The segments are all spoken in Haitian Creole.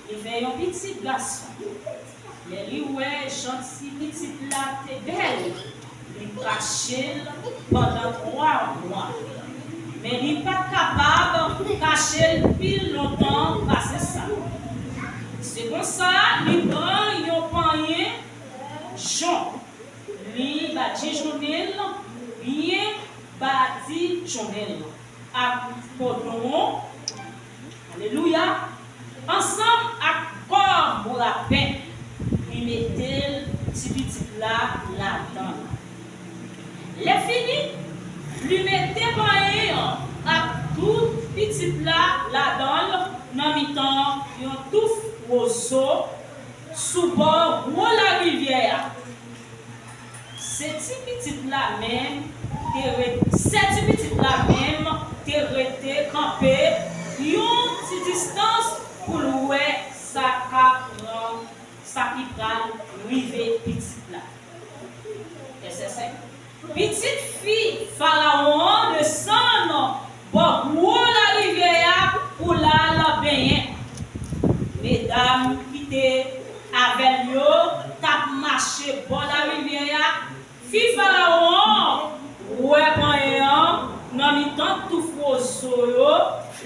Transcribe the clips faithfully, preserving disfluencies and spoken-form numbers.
Li fè yon pitit gason. Lè li wè jan ti pitit la te bèl, li kache l pandan twa mwa. Men li pa t kapab kache l pi lontan pase sa. Se konsa, li pran yon panyen jon, li badinjonnen l, byen badinjonnen l ak podon, alelouya, ansanm ak kòb bourapen, li mete l, ti pitit la, ladan l. Lèfini, li mete panyen an ak tout pitit la ladan l nan mitan yon touf wozo sou bò gwo larivyè a. Se ti pitit la menm te ret, se ti pitit la menm te rete kanpe yon ti distans pou l wè sa k ap pran, sa ki pral rive pitit la. Vèsè senk. Pitit fi Farawon an desann bò gwo larivyè a pou l al benyen. Medam ki te avè l yo t ap mache bò larivyè a. Fi Farawon an wè panyen an nan mitan touf wozo yo,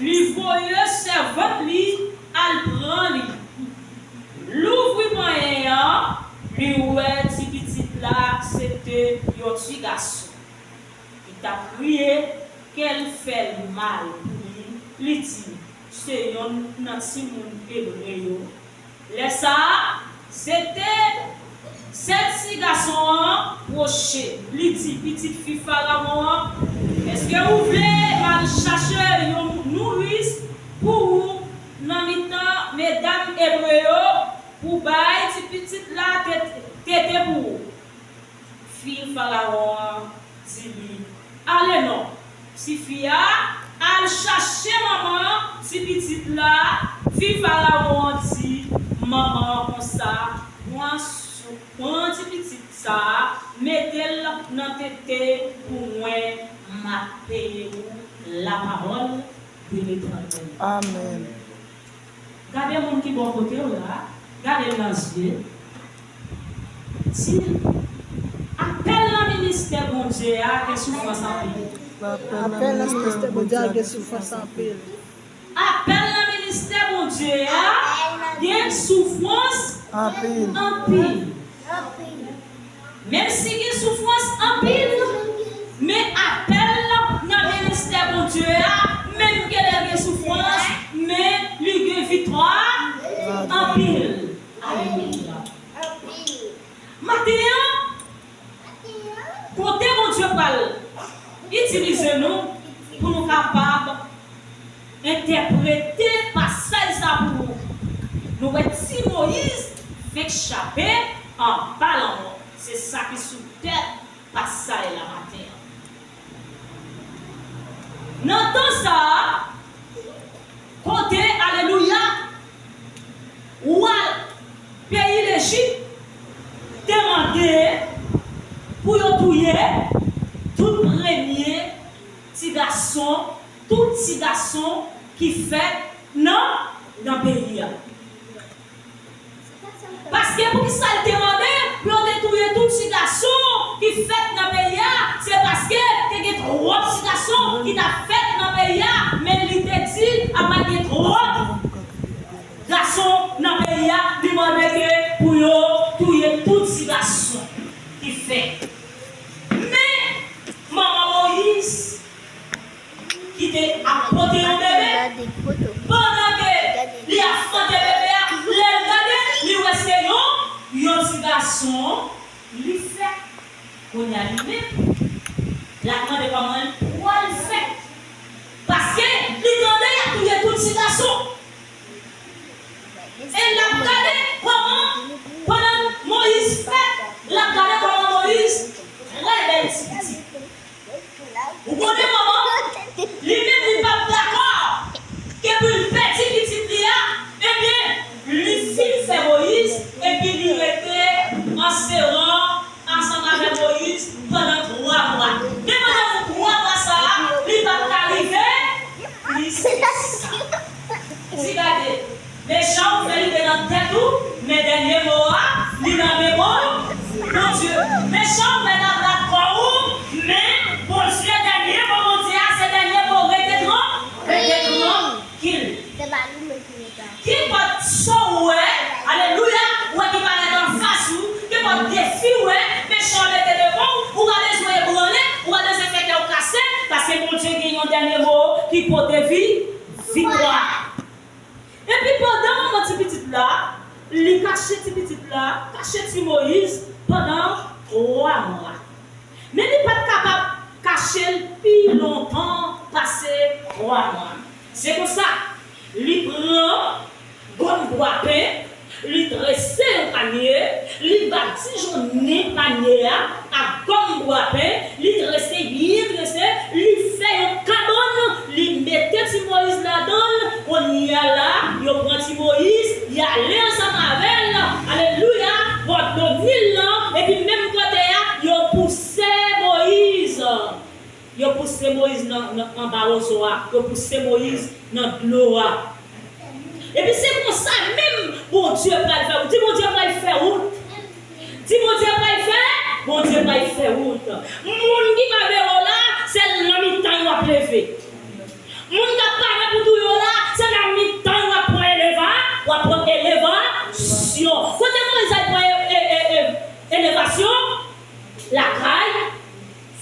li voye sèvant li al pran li. L ouvri panyen an, li wè ti pitit la se te yon ti gason. Li t ap kriye, kè l fè l mal pou li, li di, "Se yonn nan timoun ebre yo." Lè sa a, se te, se ti gason an pwoche, li di pitit fi Farawon an, "Èske ou vle m al chache yon nouris pou ou nan mitan medam ebre yo, pou bay ti pitit la tete pou ou?" Fi Farawon an di li, "Ale non, tifi a, al chache manman ti pitit la." Fi Farawon an di manman an konsa, "Pran sou, pran ti pitit sa a, mete l nan tete pou mwen, m ap peye ou lapawòl de Letènèl." Amèn. Gade moun ki bò kote w la, gade l nan zye. Di, apèl nan ministè Bondye a gen soufrans anpil. Apèl nan ministè Bondye a gen soufrans anpil. Apèl nan ministè Bondye a gen soufrans anpil. Menm si gen soufrans anpil, men apèl nan ministè Bondye a, menm ke lè gen soufrans, men li gen viktwa anpil. Alelouya. Maten an, kote Bondye pral itilize nou pou nou kapab entèprete pasaj sa pou nou. Nou wè ti Moyiz fenk chape anba lanmò. Se sa ki sou tèt pasaj la maten an. Nan tan sa a, kote, alelouya, wa peyi Lejip te mande pou yo touye tout premye ti gason, tout ti gason ki fèt nan, nan peyi a. Paske poukisa l te mande pou yo te touye tout ti gason ki fèt nan peyi a? Se paske te gen twòp ti gason ki t ap fèt nan peyi a, men li te di ap gen twòp gason nan peyi a, li mande ke pou yo touye tout ti gason ki fèt. Men, manman Moyiz, ki te ap pote yon bebe, pandan ke li ap fante bebe a, lè l gade, li wè se yon, yon ti gason li fè. Kounye a li menm, l ap mande kòman l pral fè. Paske li tande y ap touye tout ti gason. E l ap gade kòman, pandan Moyiz fèt, l ap gade kòman Moyiz trè bèl ti pitit. Ou konnen manman, li menm li p ap dakò ke pou l pèdi pitit li a, ebyen, li fin fè Moyiz, epi li rete an seran ansanm avèk Moyiz pandan twa mwa. Men pandan twa mwa sa a, li pa t ka rive plis ke sa. Di gade, men jan ou fè li Tèt ou, men dènye mo a, li nan men bon Bondye. Mechan, ou mèt ap bat kò ou, men Bondye, dènye mo Bondye a, se dènye mo, rete tran-, rete trankil. Kenpòt sa w wè, alelouya, w wè ki parèt anfas ou, kenpòt defi w wè, mechan mete devan w, ou pa bezwen ebranle, ou pa bezwen fè kè w kase, paske Bondye gen yon dènye mo ki pote vi, viktwa. Epi pandan manman ti pitit la, li kache ti pitit la, kache ti Moyiz pandan twa mwa. Men li pa t kapab kache l pi lontan pase twa mwa. Se konsa, li pran gòm bwapen, li trese yon panye, li batijonnen panye a ak gòm bwapen, li trese byen trese, li fè yon kabann, li mete ti Moyiz ladan l. Kounye a la, yo pran ti Moyiz, y ale ansanm avè l, alelouya, bò dlo Nil lan, epi menm kote a, yo pouse Moyiz. Yo pouse Moyiz nan, nan, anba wozo a, yo pouse Moyiz nan dlo a. Epi se konsa menm Bondye pral fè wout. Di, Bondye pral fè wout. Di, Bondye pral fè, Bondye pral fè wout. Moun ki pa vle w la, se nan mitan w ap leve. Moun k ap pare pou touye w la, se nan mitan w ap pran eleva, w ap pran elevasyon. Kote Moyiz al pran e-, e-, e-, e-, elevasyon? Lakay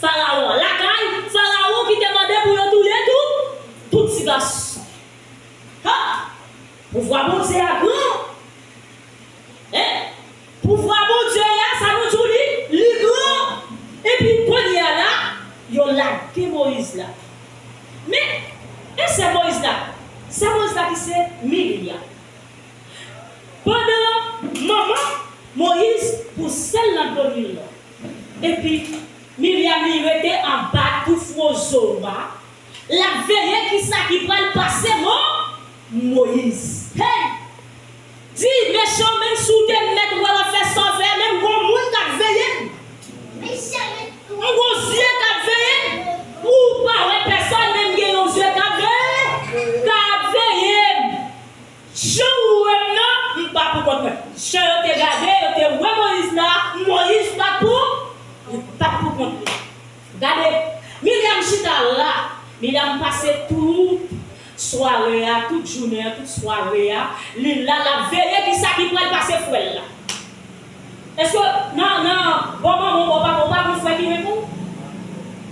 Farawon. Lakay Farawon ki te mande pou yo touye tout, tout ti gason. Ha! Pouvwa Bondye a gran. Hein? Pouvwa Bondye a, sa nou di w li, li gran. Epi kounye a la, yo lage Moyiz la. Men, e sè Moyiz la, sè Moyiz la ki se Miryam. Pandan manman Moyiz pouse l nan dlo Nil lan. Epi Miryam li rete anba touf wozo a, l ap veye kisa ki pral pase Mo-, Moyiz. Hey! Di, mechan, menm si w te mèt wè w ap fè sa w fè a, menm gon moun k ap veye m. M gon zye k ap veye m. Ou pa wè pèsòn, men m gen yon zye k ap veye, k ap veye m. Jan w wè m nan, m pa pou kont mwen. Jan yo te gade, yo te wè Moyiz la, Moyiz pa t pou, li pa t pou kont li. Gade, Miryam chita la. Miryam pase tout sware a, tout jounen an, tout sware a, li la, l ap veye kisa ki pral pase frè l la. Èske nan, nan, bò manman w, ou pa, ou pa gon frè ki renmen w?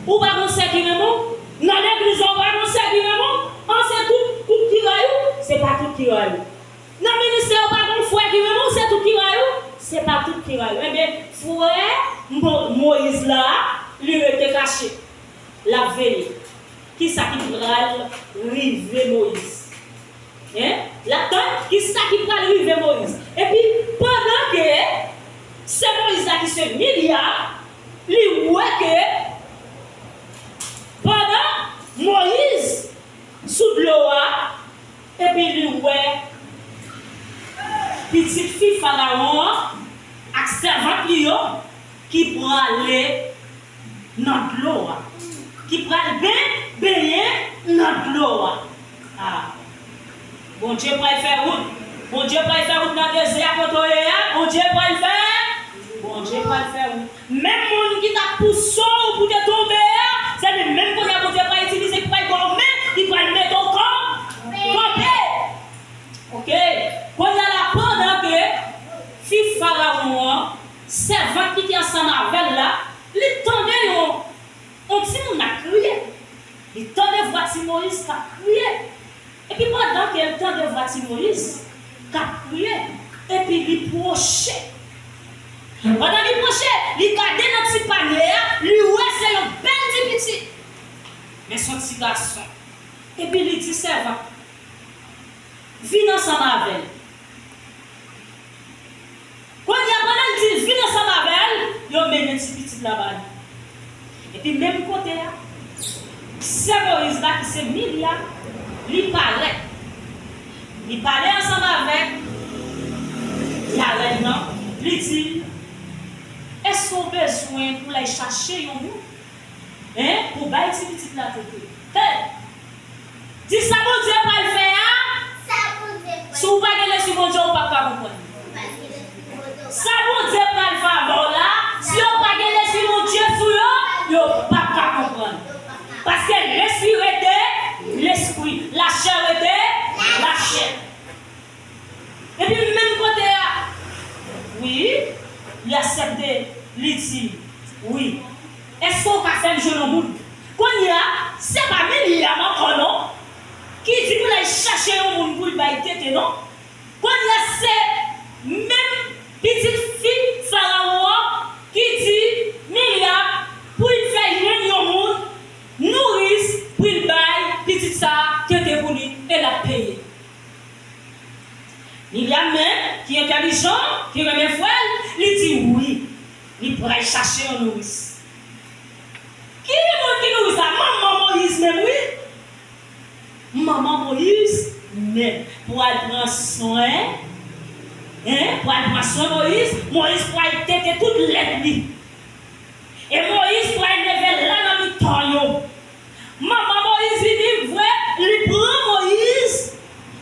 Ou pa gon sè ki renmen w? Nan legliz la, ou pa gon sè ki renmen w? An, se tout, tout ki ray ou? Se pa tout ki ray ou. Nan ministè a, ou pa gon frè ki renmen w, se tout ki ray ou? Se pa tout ki ray ou. Enben, frè Mo-, Moyiz la, li rete kache. L ap veye. Kisa ki pral rive Moyiz? Hein? L ap tann kisa ki pral rive Moyiz. Epi, pandan ke sè Moyiz la ki se Miryam, li wè ke pandan Moyiz sou dlo a, epi li wè pitit fi Farawon an ak sèvant li yo ki prale nan dlo a, ki pral ben-, benyen nan dlo a. Ah. Bondye pral fè wout. Bondye pral fè wout nan dezè a kote w ye a. Bondye pral fè. Bondye pral fè wout. Menm moun ki t ap pouse w pou te tonbe a, se li menm kounye a Bondye pral itilize, ki pral ba w men, ki pral mete w kan-, kanpe. Oke. Kounye a la, pandan ke fi Farawon an, sèvant ki te ansanm avè l la, li tande yon, yon timoun ap kriye. Li tande vwa ti Moyiz k ap kriye. Epi pandan ke l tande vwa ti Moyiz k ap kriye, epi li pwoche. Pandan li pwoche, li gade nan ti panye a, li wè se yon bèl ti pitit. Men se yon ti gason. Epi li di sèvant, vin ansanm avè l. Kounye a, pandan l di l vin ansanm avè l, yo mennen ti pitit la ba li. Epi menm kote a, sè Moyiz la, ki se Miryam, li parèt. Li pale ansanm avèk larèn nan, li di l, èske w bezwen pou l al chache yon moun? Hein? Pou bay ti pitit la tete. Hey! Di sa Bondye pral fè a. Sa Bondye pral fè. Si w pa gen lespri Bondye, ou p ap ka konprann. Li aksepte, li di, "Wi." Èske w ka fè m jwenn yon moun? Kounye a, se pa Miryam ankò non, ki di pou l al chache yon moun pou l bay tete non. Kounye a, se menm pitit fi Farawon an ki di Miryam pou l fè jwenn yon moun nouris pou l bay pitit sa a tete pou li e l ap peye. Miryam menm, ki entèlijan, ki renmen frè l, li di wi, li pral chache yon nouris. Ki moun ki nouris la? Manman Moyiz menm wi. Manman Moyiz menm pral pran swen, en, pral pran swen Moyiz. Moyiz pral tete tout lèt li. E Moyiz pral leve la nan mitan yo. Manman Moyiz vini vre, li pran Moyiz,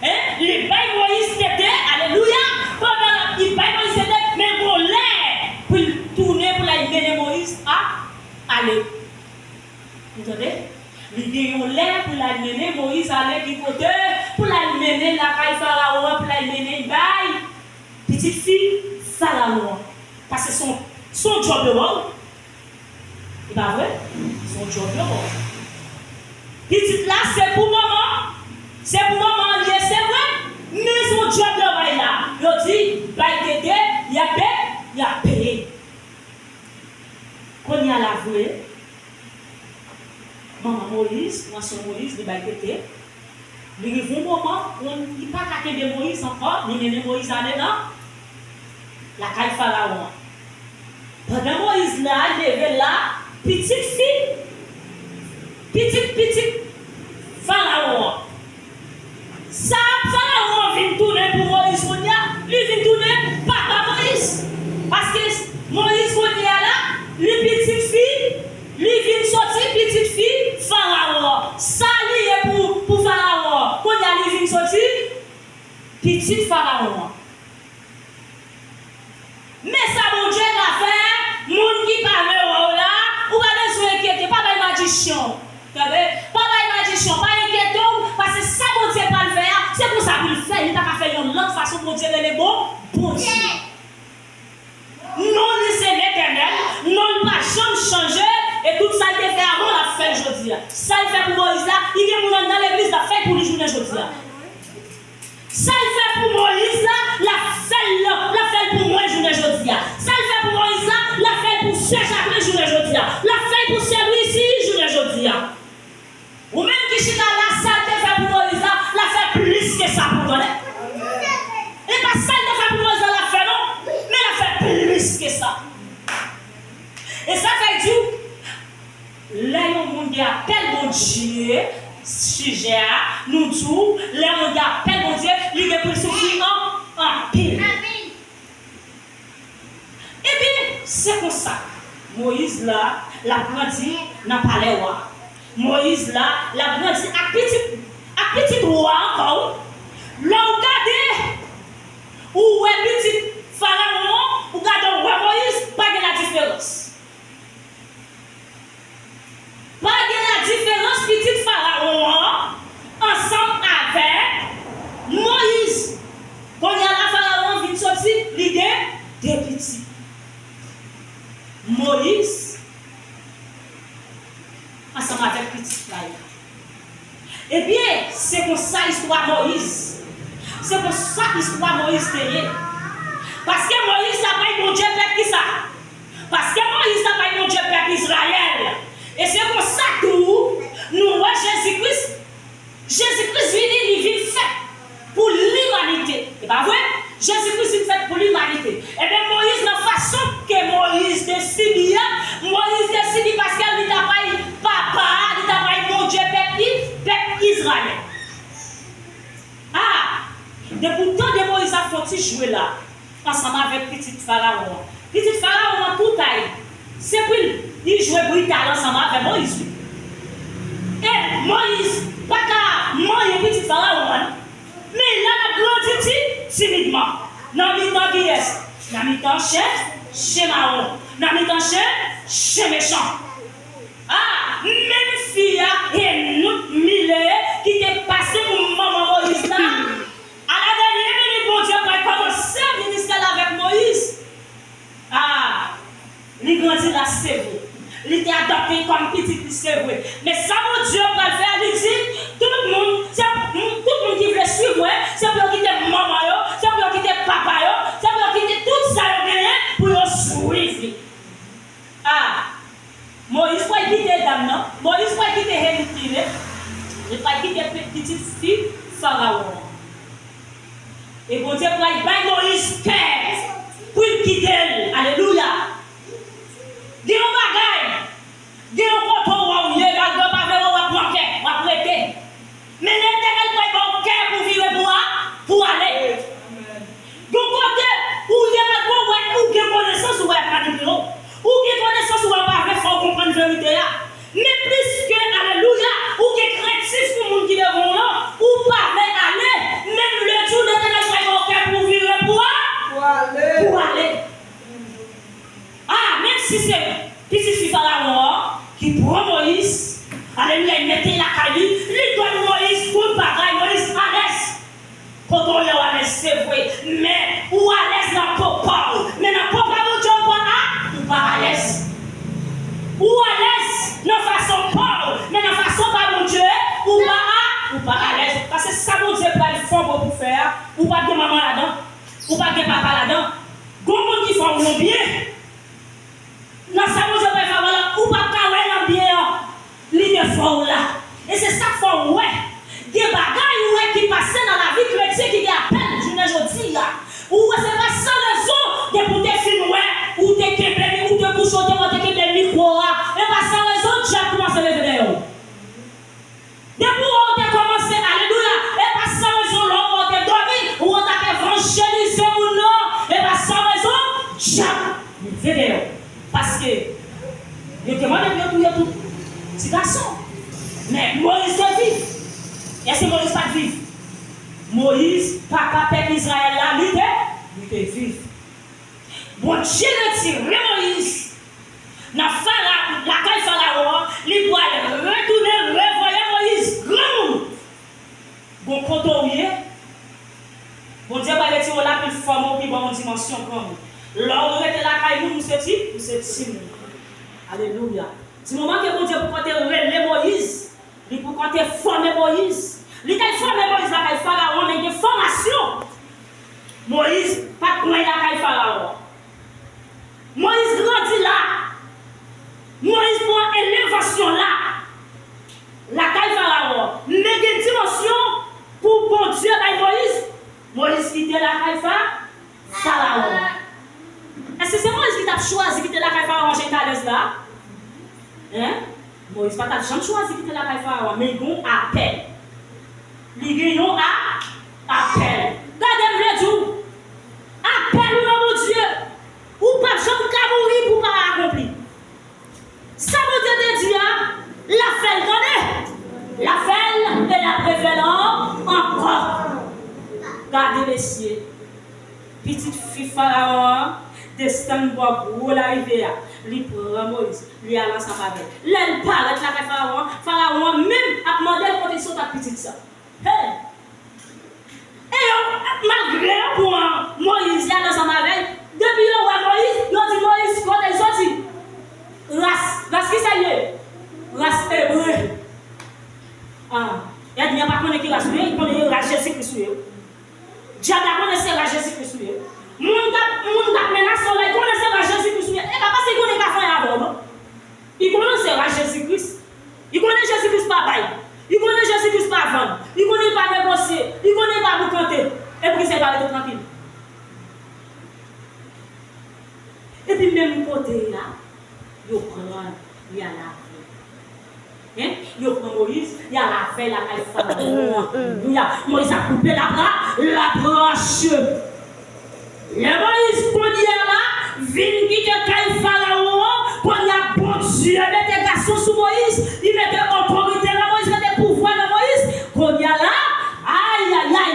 en, li bay Moyiz tete, alelouya. Pandan l ap, li bay Moyiz tete, men gon lè pou l tounen pou l al mennen Moyiz a, ale. Ou tande? Li gen yon lè pou l al mennen Moyiz ale ki kote? Pou l al mennen lakay Farawon an, pou l al mennen bay pitit fi Farawon an. Paske se yon, se yon djòb yo ba w. E pa vre? Se yon djòb yo ba w. Pitit la se pou manman, se pou manman an li ye, se vre. Men se yon djòb yo bay la. Yo di, bay tete, y ap pe-, y ap peye. Kounye a la vre, manman Moyiz, manman Moyiz, li bay tete. Li rive yon moman, yon, li pa ka kenbe Moyiz ankò, li mennen Moyiz ale nan lakay Farawon an. Pandan Moyiz la, leve la, pitit fi, pitit pitit Farawon an. Sa Farawon an vin tounen pou Moyiz kounye a, li vin tounen papa Moyiz. Paske Moyiz kounye a la, li pitit fi, li vin soti pitit fi Farawon an. Sa li ye pou, pou Farawon an. Kounye a li vin soti pitit Farawon an. Men sa Bondye ka fè, moun ki pa vle wè w la, ou pa bezwen enkyete, pa bay majisyen w. Tande? Pa bay majisyen w, pa enkyete w, paske sa Bondye pral fè a, se konsa pou l fè, li pa ka fè yon lòt fason, Bondye rele bon, Bondye. Non li se Letènèl, non l pa janm chanje, e tout sa l te fè avan, l ap fè l jodi a. Sa l fè pou Moyiz la, li gen moun anndan legliz, l ap fè l pou li jounen jodi a. Sa l fè pou Moyiz la, l ap fè l, l ap fè l pou mwen jounen jodi a. Sa l fè pou Moyiz la, l ap fè l pou sè Jaklin jounen jodi a. L ap fè l pou sè Lwisi jounen jodi a. Ou menm ki chita la, sa l te fè pou Moyiz la, l ap fè plis ke sa pou ou, tande. E pa sa l te fè pou Moyiz la, l ap fè non, men l ap fè plis ke sa. E sa fè di w, lè yon moun gen apèl Bondye, sijè a, nou di w, lè yon moun gen apèl Bondye, li gen pou l soufri an, anpil. Ebyen, se konsa, Moyiz la, l ap grandi nan palè wa. Moyiz la, l ap grandi ak pitit, ak pitit wa ankò, wi. Lè w gade, ou wè pitit Farawon an, ou gade w wè Moyiz, pa gen ladiferans. Pa gen ladiferans pitit Farawon an ansanm avèk Moyiz. Kounye a la, Farawon vin soti, li gen de pitit. Moyiz ansanm avèk pitit la yo. Ebyen, se konsa istwa Moyiz. Se konsa istwa Moyiz te ye. Paske Moyiz t ap bay Bondye pèp kisa? Paske Moyiz t ap bay Bondye pèp Izrayèl. E se konsa tou, nou wè Jezi Kris, Jezi Kris vini, li vin fèt pou limanite. E pa vre? Jezi Kris vin fèt pou limanite. Ebyen, Moyiz, nan fason ke Moyiz te sibi a, Moyiz te sibi paske li t ap bay papa, li t ap bay Bondye pèp li, pèp Izrayèl. A! Depi w tande Moyiz ap fè yon ti jwe la, ansanm avèk pitit Farawon an. Pitit Farawon an tou tay, se pou l, li jwe brital ansanm avèk Moyiz, wi. E Moyiz pa ka manyen pitit Farawon an. Men lè l ap grandi ti, timidman. Nan mitan kiyès? Nan mitan chen, chen mawon. Nan mitan chen, chen mechan. A, menm fi a, Henouk Mile, ki te pase pou manman Moyiz la, aladènye minit, Bondye pral kòmanse ministè l avèk Moyiz. A, Li kòm pitit li, se vre. Men sa Bondye pral fè a, li di, tout moun, se, tout moun ki vle swiv mwen, se pou yo kite manman yo, se pou yo kite papa yo, se pou yo kite tout sa yo genyen pou yo swiv li. Ah, Moyiz pral kite dam nan, Moyiz pral kite Eli ki ye, li pral kite pi-, pitit fi Farawon an. E Bondye pral bay Moyiz kè pou l kite l. Alelouya! Gen yon bagay, gen yon kote w wè w ye, malgre w pa vle wè, w ap manke, w ap rete. Men Letènèl pral ba w kè pou vire pou a, pou ale. Gen yon kote ou ye, malgre w wè, ou gen konesans, ou wè y ap manipile w. Ou gen konesans, ou wè yo pa vle fè w konprann verite a. Men piske, alelouya, ou gen krentif pou moun ki devan w lan, ou pa vle ale, menm Bondye Letènèl pral ba w kè pou vire pou a, pou ale. Ah, menm si se pitit fi Farawon an ki pran Moyiz, alelouya, li mete l lakay li, li donn Moyiz tout bagay, Moyiz alèz. Kote w ye w alèz, se vre, men ou alèz nan po pa w, men nan po pa Bondye ou pa a, ou pa alèz. Ou alèz nan fason pa w, men nan fason pa Bondye, ou pa a, ou pa alèz. Paske sa Bondye pral fè w pou fè a, ou pa gen manman ladan, ou pa gen papa ladan. Gon moun ki fè w yon byen, nan sa Bondye pral fè w la, ou p ap ka wè nan byen an, li te fè w la. E se sa k fè w wè, gen bagay ou wè ki pase nan lavi kretyen ki gen apèl jounen jodi a. Ou wè se pa san rezon, depi w te fin wè, ou te kenbe, ou te kouche, ou te, ou te kenbe mikwo a. E pa san rezon, dyab kòmanse leve dèyè w. Depi w te kòmanse, alelouya, e pa san rezon lè w te dòmi, ou t ap evanjelize moun nan, e pa san rezon, dyab vide w. Paske yo te mande pou yo touye tout ti gason. Men Moyiz te viv. Èske Moyiz pa t viv? Moyiz, papa pèp Izrayèl la, li te, li te viv. Bondye retire Moyiz nan Fara-, lakay Farawon an, li pral retounen revoye Moyiz granmoun. Bon, kote w ye, Bondye pral retire w la pou l fòme w pi ba w yon dimansyon granmoun. Lè w rete lakay moun, ou se ti, ou se timoun. Alelouya. Di moman ke Bondye pou konte rele Moyiz, li pou konte fòme Moyiz. Li t al fòme Moyiz lakay Farawon, men gen fòmasyon. Moyiz pa t pran lakay Farawon. Moyiz grandi la. Moyiz pran elevasyon la. Lakay Farawon. Men gen dimansyon pou Bondye bay Moyiz. Moyiz kite lakay Fa-, Farawon. Èske se Moyiz ki t ap chwazi kite lakay Farawon jan l ta alèz la? Hein? Moyiz pa t ap janm chwazi kite lakay Farawon, men li gen yon apèl. Li gen yon a-, apèl. Gade, m vle di w, apèl ou nan Bondye, ou p ap janm ka mouri pou w pa akonpli. Sa Bondye te di a, l ap fè l, tande. L ap fè l e l ap refè l an-, ankò. Gade, mesye, pitit fi Farawon an desann bò gwo larivyè a. Li pran Moyiz, li al ansanm avè l. Lè l parèt lakay Farawon an, Farawon an menm ap mande l kote l sot ak pitit sa. Hey! E yo, malgre yo pran Moyiz, y al ansanm avè l, depi yo wè Moyiz, yo di Moyiz, kote l soti? Ras, ras ki sa l ye? Ras ebre. Ah, ènmi an pa konnen ki ras ou ye, li konnen ras Jezi Kris ou ye. Dyab la konnen se ras Jezi Kris ou ye. Moun k ap, moun k ap menase w la, li konnen se ras Jezi Kris ou ye. E pa paske li konnen li ka fè anyen avè w, non. Li konnen se ras Jezi Kris. Li konnen Jezi Kris pa bay. Li konnen Jezi Kris pa vann. Li konnen li pa negosye. Li konnen li pa boukante. E poukisa li pa rete trankil? Epi menm kote a, yo pran l, li al avè l. Hein? Yo pran Moyiz, y al avè l lakay Farawon an. Alelouya. Moyiz ap koupe labra-, labranch. Lè Moyiz kounye a la vin kite kay Farawon an, kounye a Bondye mete gason sou Moyiz, li mete otorite nan Moyiz, mete pouvwa nan Moyiz. Kounye a la, ayayay,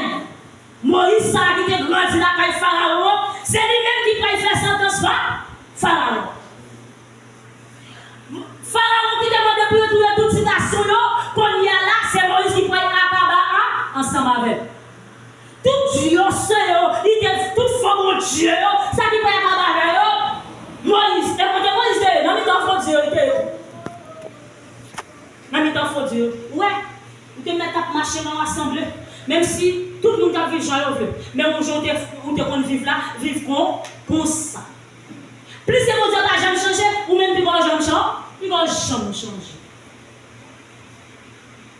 Moyiz sa a ki te grandi lakay Farawon an, se li menm ki pral fè santans Fa-, Farawon. Farawon ki te mande pou yo touye tout ti gason yo, kounye a la, se Moyiz ki pral akaba a ansanm avè l. Tout dye yo, li te, tout fo bondye yo, sa ki pral akaba avè yo, Moyiz, e kote Moyiz te ye? Nan mitan fo dye yo, li te ye. nan mitan fodi yo. Ou wè, ou te mèt ap mache nan rasanble. Menm si tout moun t ap viv jan yo vle. Men yon jan ou te, ou te konn viv la, viv kon, konsa. Pliske Bondye pa janm chanje, ou menm piga w janm chan, piga w janm chanje.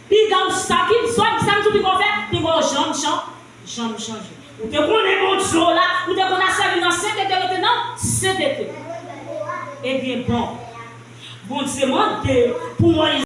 Piga w sa ki zòb sa m di w piga w fè, piga w janm chan, janm chanje. Ou te konnen Bondye w la, ou te konn ap sèvi nan sentete, rete nan sentete. Ebyen bon, Bondye mande pou Moyiz